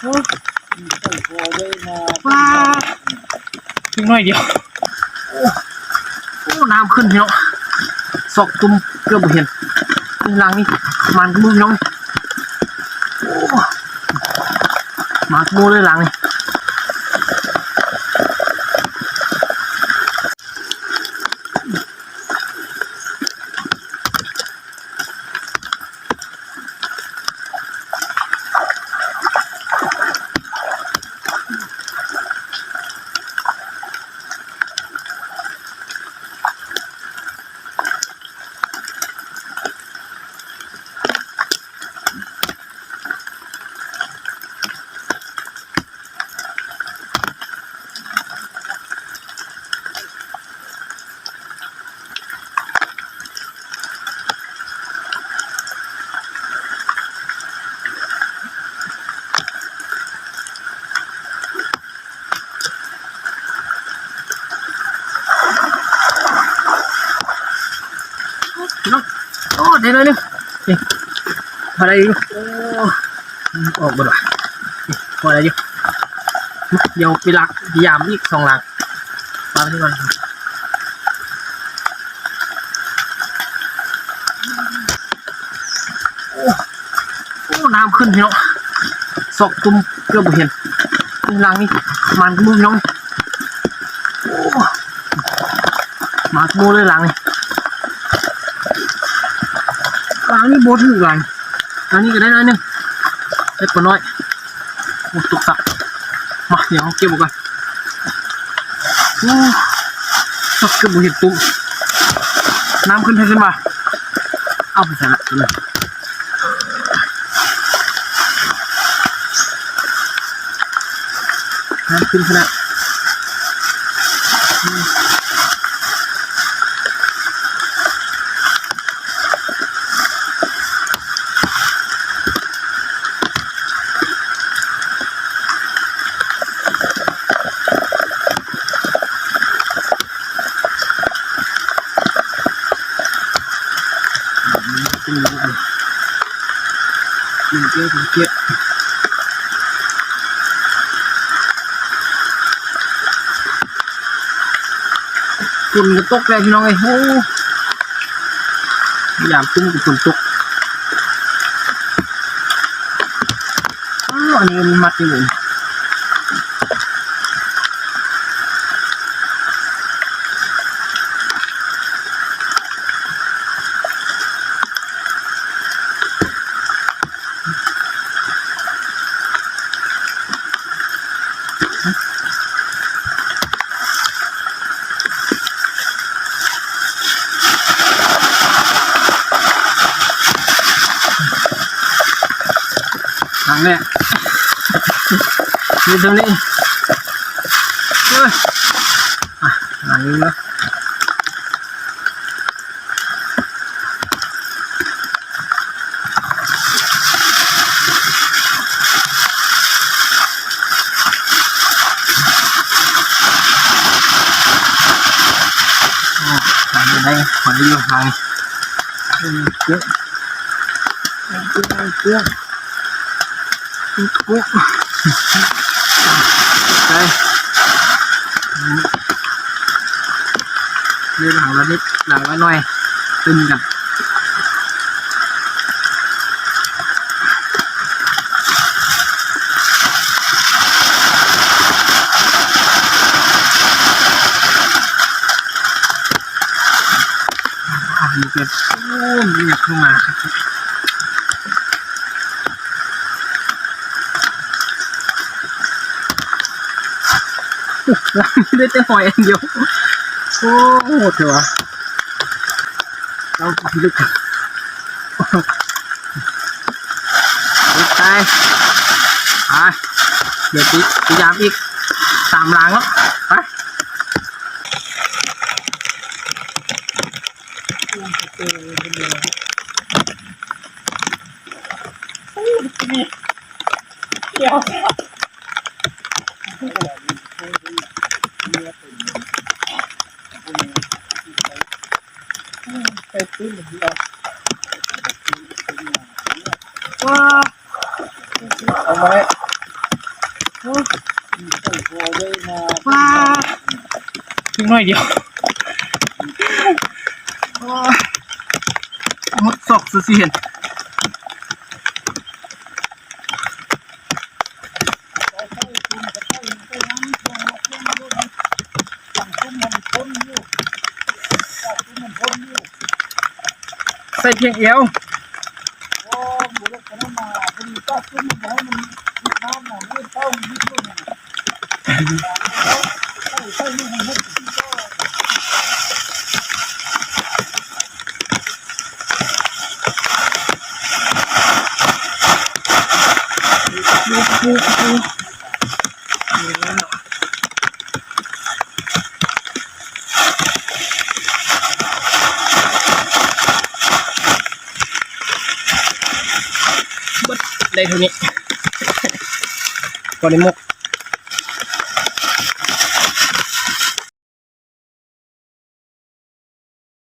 ວ້າ ອີກໜ້ອຍດຽວ. ໂອ້ ໂອ້ ນ້ຳຂຶ້ນພີ່ນ້ອງ ຊອກຕຸ່ມເກືອບບໍ່ເຫັນ. ນີ້ຫຼັງນີ້ ມັນກະມຸ້ງພີ່ນ້ອງ. ໂອ້ ມັນກະມຸ້ງເລີຍຫຼັງນີ້. ໂອ້ ໄດ້ໜ້ອຍໜຶ່ງ ນີ້ ພໍໄດ້ຢູ່. ໂອ້ ອອກເບິດວ່າ ນີ້ ພໍໄດ້ຢູ່. ມາ ດຽວໄປລັກ ໄປຢາມອີກສອງຫຼັງ. ປາໄປກ່ອນ. ໂອ້ ໂອ້ ນ້ຳຂຶ້ນພີ່ນ້ອງ ຊອກຕຸ່ມເກືອບບໍ່ເຫັນ. ນີ້ຫຼັງນີ້ ມັນກະມຸ້ງພີ່ນ້ອງ. ໂອ້ ມັນກະມຸ້ງເລີຍຫຼັງນີ້. ຫຼັງນີ້ບໍ່ຖືກຫຼັງ ຫຼັງນີ້ກະໄດ້ໜ້ອຍໜຶ່ງ ໄດ້ປານ້ອຍ. ໂອ້ ຕົກຊະ. ມາ ດຽວເຮົາເກັບເອົາກ່ອນ. ໂອ້ ເກືອບບໍ່ເຫັນຕຸ່ມ ນ້ຳຂຶ້ນ ຂຶ້ນມາ. ເອົາໄປໃສລະຕົວນີ້ ນ້ຳຂຶ້ນຂະໜາດ. ຝົນກະຕົກແລ້ວພີ່ນ້ອງເອີຍ. ໂອ້ ຍາມຕຸ້ມກະຝົນຕົກ. ອ້າວ ອັນນີ້ມັນມັດຢູ່. ຫຼັງແລກ ມີສ່ຳນີ້ ເອີ ອ່ະ ຫຼັງນີ້ເນາະ. ໄດ້ ພໍໄດ້ຢູ່ ໄດ້ ເອີ ເອີ ເອີ ໄປ ເລີຍຫຼັງລະນິດ ຫຼັງລະໜ້ອຍ ຕື່ມກັນ. ອ່າ ນີ້ເປັນ ໂອ້ ມັນຫຍັບເຂົ້າມາ. ໄດ້ແຕ່ຫອຍອັນດຽວ. ໂອ້ ໂຫດແທ້ຫວາ. ເອົາ ເອົາໄປ ໄປ ໄປ ດຽວຊິ ຊິຢາມອີກສາມຫຼັງເນາະ. ໄປ. ວ້າ ເອົາໄວ້. ວ້າ ອີກໜ້ອຍດຽວ ໂອ້ຍ ໝົດຊອກຊື່ໆ ເຫັນ. ໃສ່ພຽງແອວ. ເບິດໄດ້ເທົ່ານີ້ ພໍໄດ້ໝົກ.